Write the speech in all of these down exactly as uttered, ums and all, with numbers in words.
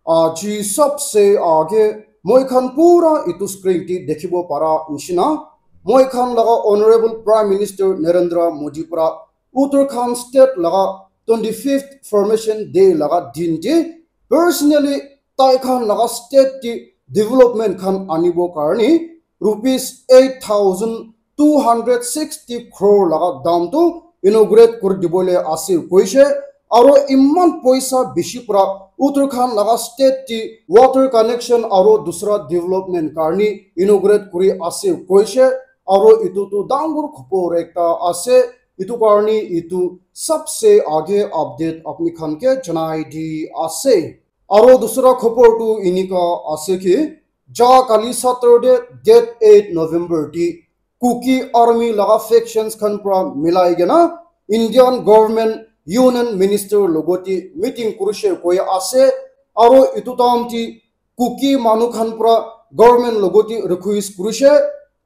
Aji sabse aage moi khan pura itu screen te dikhibo para nishina, moi khan laga Honorable Prime Minister Narendra Modi para Uttarakhand state laga twenty-fifth formation day laga din te personally tai khan laga state te development khan anibo karni rupees eight thousand two hundred sixty crore laga dam tu inaugurate kuri dibole ase koise. Aro iman poisa bishi para Uttarakhand laga state te water connection aro dusra development karni inaugurate kuri ase koise. Aro itu tu dangor khobor ekta ase, itu karni itu sabse aage update apni khan ke janai di ase. Aro dusra khobor tu inika ase ki, ja kali Saturday, date eight November te Kuki army laga factions khan para milai kena Indian government union minister logoti meeting kurishe koi ase. Aro itu time te Kuki manu khan para government logoti request kurishe,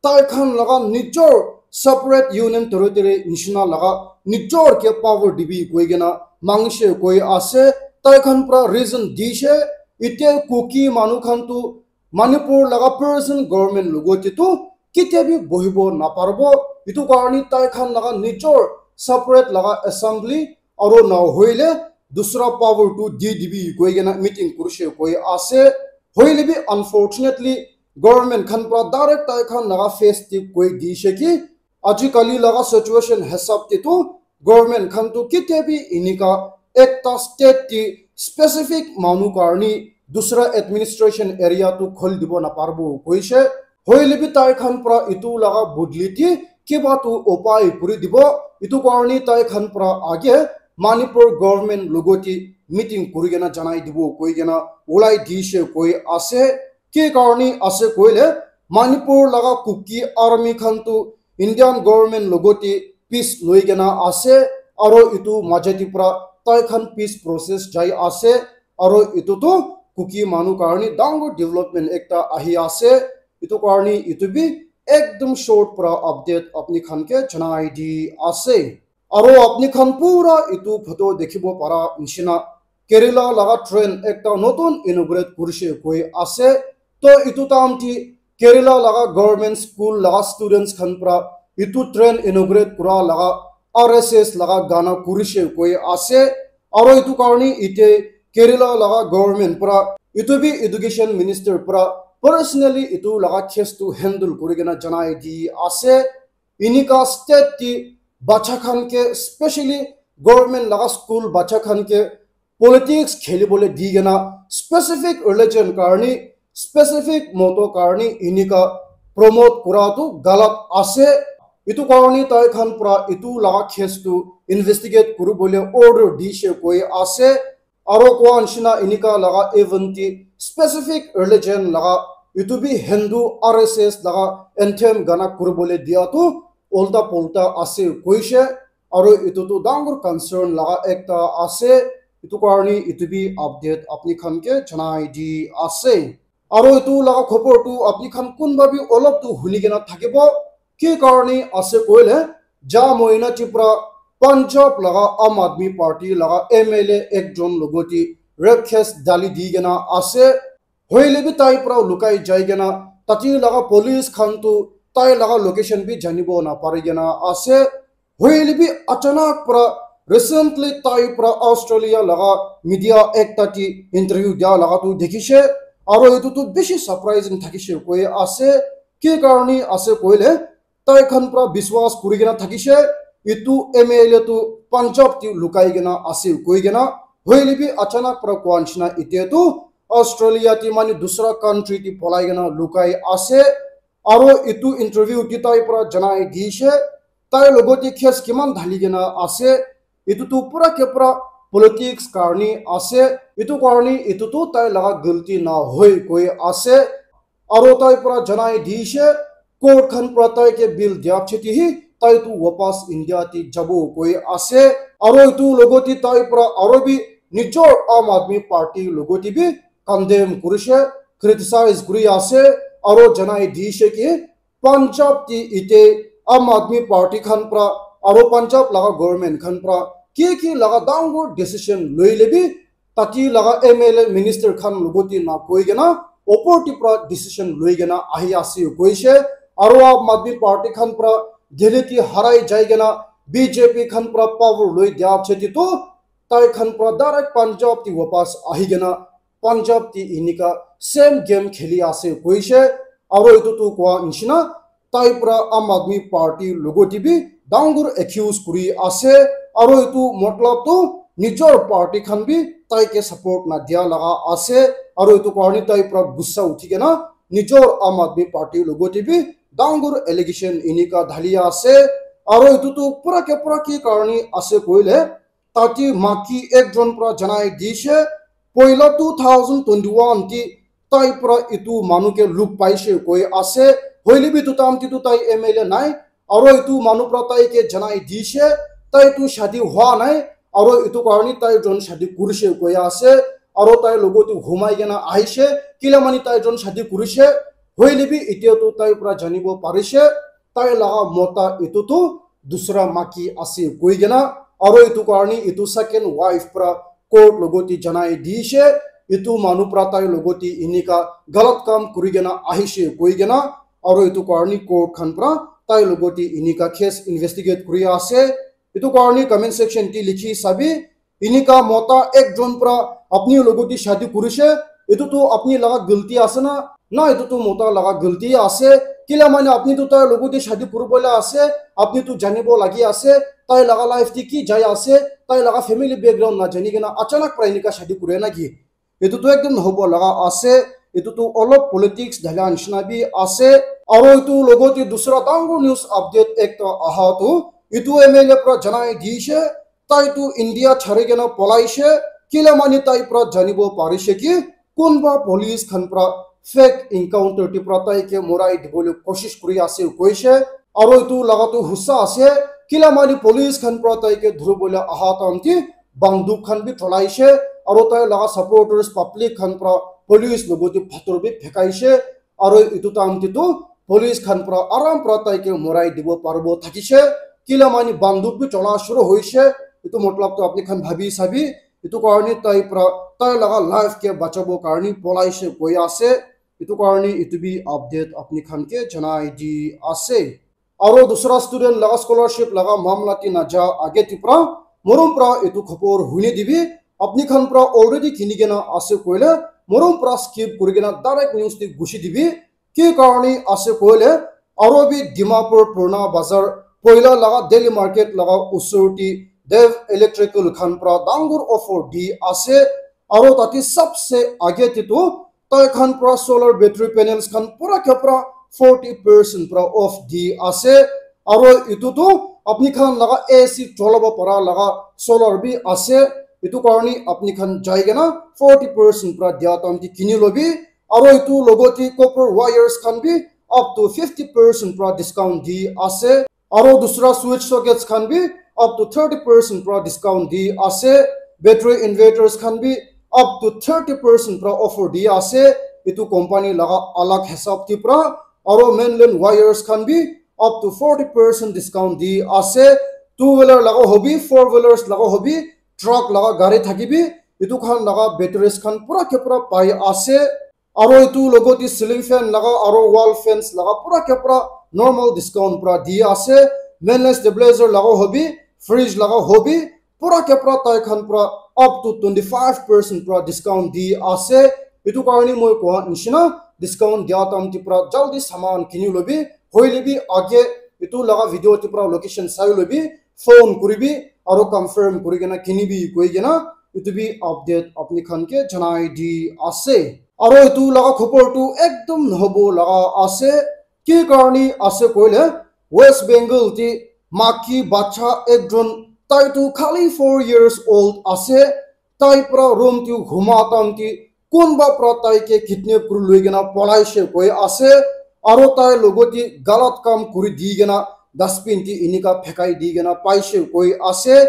tai khan laga nijor separate union territory nishina laga nijor ke power dibi koi kena mangishe koi ase. Tai khan para reason dishe, ite Kuki manu khan tu Manipur laga present government logoti tu ketia bi bohibo naparbo. Itu karni tai khan laga nijor separate laga assembly aro na hoile dusra power tu di dibi koi kena meeting kurishe koi ase. Hoile bi unfortunately government khan para direct tai khan laga face te koi dishe ki aji kali laga situation hisab te tu government khan tu ketia bi inika ekta state te specific manu karni dusra administration area tu khol dibo naparbo koise. Hoile bi tai khan para itu laga bodli te kiba tu upai kuri dibo. Itu karni tai khan para aage Manipur government logoti meeting kuri kena janai dibo koi kena ulai dishe koi ase. Ki karni ase koile Manipur laga Kuki army khan tu Indian government logoti peace loi kena ase, aro itu majati para tai khan peace process jai ase, aro itu tu Kuki manu karni dangor development ekta ahi ase. Itu karni itu bi ekdom short para update apni khan ke janai di ase. Aro apni khan pura itu photo dikhibo para nishina Kerala laga train ekta notun inaugurate kurishe koi ase. To itu time te Kerala laga government school laga students khan para itu train inaugurate kura laga R S S laga gana kurishe koi ase. Aro itu karni ite Kerala laga government para itu bi education minister para personally itu laga case tu handle kuri kena janai di ase. Inika state te bacha khan ke specially government laga school bacha khan ke politics kheli bole di kena specific religion karni specific motto karni inika promote kura tu galat ase. Itu karni tai khan para itu laga case tu investigate kuri bole order dishe koi ase. Aro kua nishina inika laga event te specific religion laga itu bi Hindu R S S laga anthem gana kuri bole dia tu ulta pulta ase koise. Aro itu tu dangor concern laga ekta ase. Itu karni itu bi update apni khan ke janai di ase. Aro itu laga khobor tu apni khan kunba bi olop tu huni kena thakibo. Ki karni ase koile, ja moina te para Punjab laga Aam Aadmi Party laga M L A ekjon logoti rape case dali di kena ase. Hoile bi tai para lukai jai kena tate laga police khan tu tai laga location bi janibo napari kena ase. Hoile bi achanak para recently tai para Australia laga media ekta te interview dia laga tu dikhishe, aro itu tu bishi surprising thakishe koi ase. Ki karni ase koile, tai khan para biswas kuri kena thakishe itu M L A tu Punjab te lukai kena ase koi kena. Hoile bi achanak para kua nishina ite tu Australia te mane dusra country te polai kena lukai ase. Aro itu interview te tai para janai dishe, tai logoti case kiman dhali kena ase, itu tu pura ke pura politics karni ase, itu karni itu tu tai laga galti na hoi koi ase. Aro tai para janai dishe, court khan para tai ke bail dia pichete hi tai tu wapas India te jabo koi ase. Aro itu logoti tai para aro bi nijor Aam Aadmi Party logoti bi condemn kurishe, criticize kuri ase, aro janai dishe ki Punjab te ite Aam Aadmi Party khan para aro Punjab laga government khan para ki ki laga dangor decision loile bi Tati laga M L A minister khan logoti na koi kena opor ti pra decision loi kena ahi ase koise. Aro Aam Aadmi Party khan pra Delhi ti harai jai kena B J P khan pra power loi dia cheti to tai khan pra direct Punjab ti wapas ahi kena Punjab ti inika same game kheli ase koise. Aro etu tu koa nishina tai pra Aam Aadmi Party logoti bi dangor accuse kuri ase. Aro etu matlab tu nijor party khan bi tai ke support na dia laga ase. Aro etu karni tai pra gussa uthi kena nijor Aam Aadmi Party logoti bi dangor allegation inika dhali ase. Aro etu tu pura ke pura ki karni ase koile tati maki ekjon pra janai dishe, poila two thousand twenty-one ti tai pra itu manu ke luk paise koi ase. Hoile bi itu time ti tu tai M L A nai, aro itu manu pra tai ke janai dishe, tai tu shadi hua nai, aro itu karni tai jon shadi kurishe koi ase, aro tai logot tu humai kena ahishe, kila mani tai jon shadi kurishe, hoile bi itya tu tai pra janibo parishe, tai laga mota itu tu dusra maki ase koi kena, aro itu karni itu second wife pra court logoti janai dishe, itu manu pra tai logoti inika galat kam kuri kena ahishe koi kena, aro itu karni court khan pra tai logoti inika case investigate kuri ase. Itu karni comment section ti likhi sabi, inika mota ekjon pra apni logoti shadi kurishe, itu tu apni laga galti ase na? Na, itu tu mota laga galti ase. Kila mane apni tu tai logoti shadi kuribole ase, apni tu janibo lagi ase, tai laga life ti ki jai ase, tai laga family background na jani kena achanak pra inika shadi kure na ki? Itu tu ekdom nohobo laga ase. Itu tu olop politics dhala nishina bi ase. Aro itu logoti dusra dangor news update ekta aha tu, itu M L A pra janai dishe, tai tu India chari kena polaishe, kila mani tai pra janibo parishe ki kunba police khan pra fake encounter ti pra tai ke morai dibole koshish kuri ase koishe. Aro itu laga tu husa ase, kila mani police khan pra tai ke dhuribole aha time ti banduk khan bi cholaishe, aro tai laga supporters public khan pra police logoti phator bi phekaishe, aro itu time ti tu police khan pra aram pra tai ke morai dibo paribo thakishe, kila mani banduk bi chola shuru hoishe, itu matlab tu apni khan bhabi sabi, itu karni tai pra tai laga life ke bachabo karni polaishe koi ase. Itu karni itu bi update apni khan ke janai di ase. Aro dusra student laga scholarship laga mamla ti naja age ti pra morom pra itu khobor huni dibi, apni khan pra already kini kena ase koile morom pra skip kuri kena direct news ti gushi dibi. Ki karni ase koile, aro bi Dimapur Purna Bazar poila laga daily market laga usur ti Dev Electrical khan pra dangor offer di ase. Aro tate sabse age te tu tai khan pra solar battery panels khan pura ke pura forty percent pra off di ase. Aro itu tu apni khan laga A C cholabo para laga solar bi ase. Itu karni apni khan jai kena forty percent pra dia time ti kini lobi. Aro itu logoti copper wires khan bi up to fifty percent pra discount di ase. Aro dusra switch sockets khan bi up to thirty percent pra discount di ase. Battery inverters khan bi up to thirty percent pra offer di ase. Itu company laga alag hisab ti pra. Aro mainland wires khan bi up to forty percent discount di ase. Two wheeler laga hobi, four wheelers laga hobi, truck laga gari thakibi, itu khan laga batteries khan pura ke pura pai ase. Aro itu logoti ceiling fan laga aro wall fans laga pura ke pura normal discount pra di ase. Mainland stabilizer laga hobi, fridge laga hobi, pura ke pura tai khan pra up to twenty five percent pra discount di ase. Itu karni moi koa nishina discount dia time ti pra jaldi saman kini lobi, hoile bi age itu laga video ti pra location sai lobi, phone kuribi aro confirm kuri kena kinibi koi kena itu bi update apni khan ke janai di ase. Aro itu laga khobor tu ekdom nohobo laga ase. Ki karni ase koile West Bengal ti maki bacha ekjon tai tu khali four years old ase. Tai pra room ti huma time ti kunba pra tai ke kidnap kuri loi kena polaishe koi ase. Aro tai logoti galat kam kuri di kena dustbin ti inika phekai di kena paishe koi ase.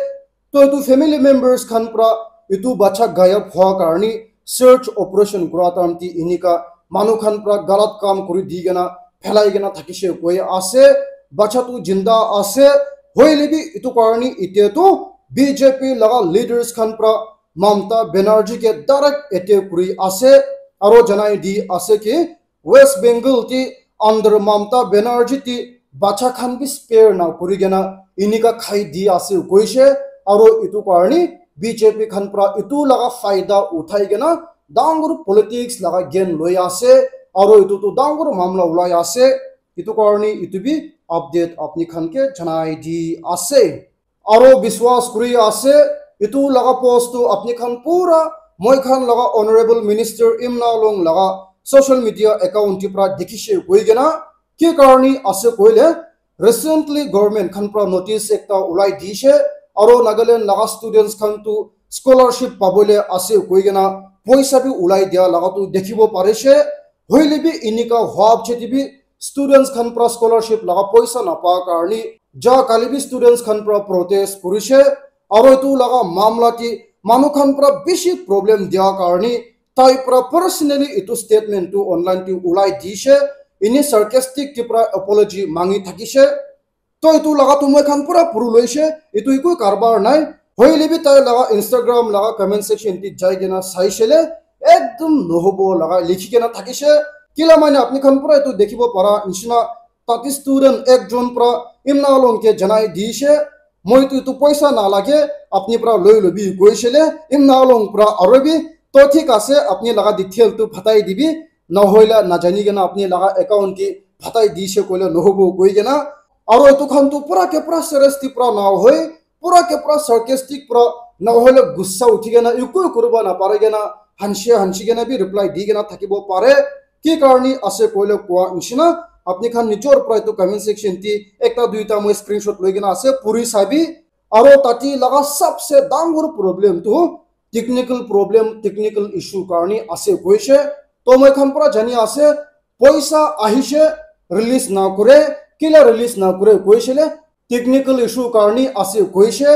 To itu family members khan pra itu bacha gayab hua karni search operation kura time ti inika manu khan pra galat kam kuri di kena phelai kena thakishe koi ase. Bacha tu jinda ase. Hoile bi itu karni itya tu B J P laga leaders khan pra Mamta Banerjee ke direct attack kuri ase, aro janai di ase ki West Bengal ti under Mamta Banerjee ti bacha khan bi spare na kuri kena inika khai di ase koishe, aro itu karni B J P khan pra itu laga faida uthai kena dangor politics laga gain loi ase, aro itu tu dangor mamla ulai ase. Itu karni itu bi update apni khan ke janai di ase. Aro biswas kuri ase, itu laga post tu apni khan pura moi khan laga Honorable Minister Imna Long laga social media account ti pra dikhishe koi kena, ki karni ase koile, recently government khan pra notice ekta ulai dishe, aro Nagaland laga students khan tu scholarship pabole ase koi kena poisa bi ulai dia laga tu dikhibo parishe. Hoile bi inika hua piche te bi students khan pra scholarship laga poisa napa karni ja kali bi students khan pra protest kurishe, aro etu laga mamla ti manu khan pra bishi problem dia karni tai pra personally etu statement tu online ti ulai dishe, ini sarcastic ti pra apology mangi thakishe. Toh etu laga tu moi khan pura puru loishe, etu eku karbar nai. Hoile bi tai laga Instagram laga comment section ti jai kena saishe le, ekdum nohobo laga likhi kena thakishe. Kila mane apni khan pura etu dikhibo para nishina, tati student ekjon pra Imna Long ke janai dishe, moi tu etu poisa na lage, apni pra loi lobi koishe le, Imna Long pra aro bi, to thik ase, apni laga detail tu phatai dibi, nahoile najani kena apni laga account ke phatai dishe koile nohobo koi kena. Aro etu khan tu pura ke pura serious ti pra na hoi, pura ke pura sarcastic pra, nahoile gussa uthi kena eku kuriba na pare kena, hanshi hanshi kena bi reply di kena thakibo pare. Ki karni ase koile koa nishina, apni khan nijor pra etu comment section ti ekta duita moi screenshot loi kena ase, puri sabi. Aro tati laga sabse dangor problem tu technical problem, technical issue karni ase koishe. To moi khan pra jani ase, poisa ahishe, release na kure, kila release na kure koishe le, technical issue karni ase koishe,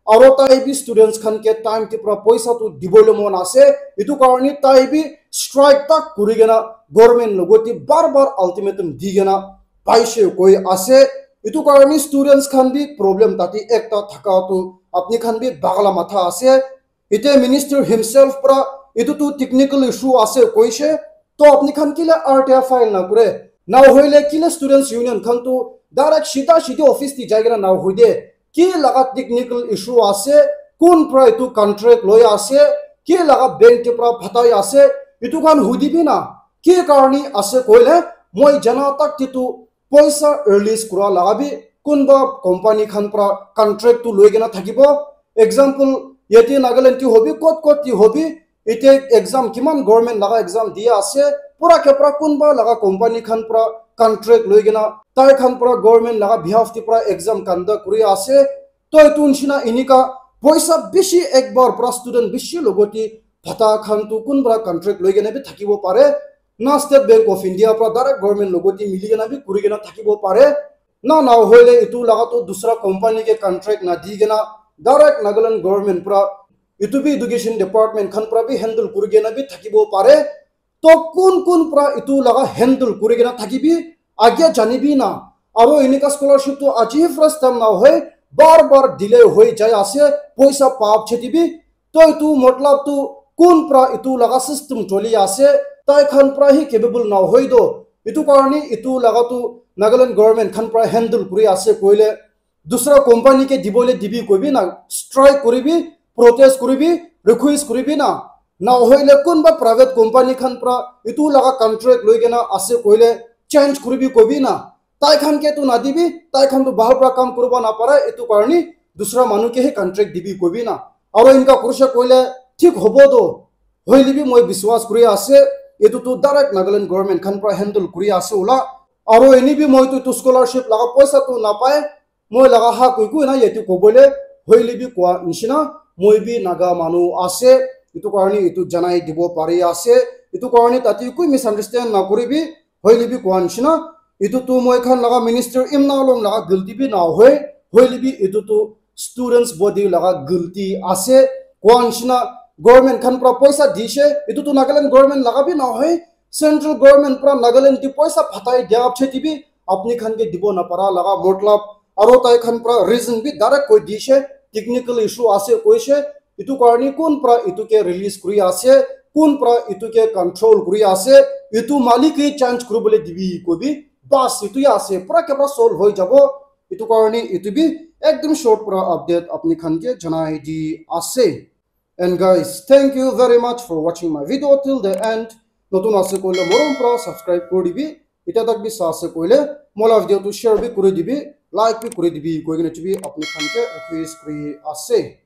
aro tai bi students khan ke time ti pra poisa tu dibole mon ase, etu karni tai bi strike tak kuri kena government logot ti bar bar ultimatum di kena paishe koi ase, etu karni students khan bi problem tati ekta thaka tu apni khan bi bagala matha ase, Ite minister himself pra etu tu technical issue ase koishe, to apni khan kile R T I file na kure? Na hoile kile students union khan tu direct shida shidi office ti jai kena na hoi de. Ki laga technical issue ase, kun pra etu contract loi ase, ki laga bank ti pra phatai ase, etu khan hudi bi na. Ki karni ase koile, moi jana tak ti tu poisa release kura laga bi kunba company khan pra contract tu loi kena thakibo. Example, yate Nagaland ti hobi, kot kot ti hobi, ite exam kiman government laga exam dia ase, pura ke pura kunba laga company khan pra contract loi kena tai khan pra government laga behalf ti pra exam conduct kuri ase. To etu nishina inika poisa bishi ekbar pra student bishi logot ti phata khan tu kunba contract loi kena bi thakibo pare. Na State Bank of India pra direct government logot ti mili kena bi kuri kena thakibo pare. Na na hoile etu laga tu dusra company ke contract na di kena direct Nagaland government pra etu bi education department khan pra bi handle kuri kena bi thakibo pare. To kun kun pra etu laga handle kuri kena thakibi, agia janibi na. Aro enika scholarship tu aji first time na hoi, bar bar delay hoi jai ase, poisa paap chetibi. To etu matlab tu kun pra etu laga system choli ase, tai khan pra hi capable na hoi do. Etu karni etu laga tu Nagaland government khan pra handle kuri ase koile, dusra company ke dibole dibi koibi na, strike kuribi, protest kuribi, request kuribi na. Na hoile kunba private company khan pra etu laga contract loi kena ase koile change kuribi koibi na. Tai khan ke tu na dibi, tai khan tu bahar pra kam kuriba na pare, etu karni dusra manu ke hi contract dibi koibi na. Aro inka kurishe koile thik hobo do. Hoile bi moi biswas kuri ase, etu tu direct Nagaland government khan pra handle kuri ase ula. Aro eni bi moi tu, tu scholarship laga poisa tu na pai, moi laga hak koi koi na yate kobole, hoile bi koa nishina, moi bi Naga manu ase, etu karni etu janai dibo pari ase, etu karni tate koi misunderstand na kuribi, hoile bi koa nishina, etu tu moi khan laga minister Imna Long laga galti bi na hoi, hoile bi etu tu students body laga galti ase, koa nishina government khan pra poisa dishe, etu tu Nagaland government laga bi na hoi, central government pra Nagaland te poisa phatai dia piche te bi apni khan ke dibo na para laga matlab, aro tai khan pra reason bi direct koi dishe, technical issue ase koishe, Etu karne kun pra etu ke release kuri ase, kun pra etu ke control kuri ase, etu malik ke change kuribole dibi kobi, bas etu ya ase, pura ke pura solve hoi jabo. Etu karne etu bi ekdom short pra update apni khan ke janai di ase. And guys, thank you very much for watching my video till the end. Notun ase koile morom pra subscribe kuri dibi. Eta tak bi sa ase koile mola video tu share bi kuri dibi, like bi kuri dibi koi kena chibi apni khan ke request kuri ase.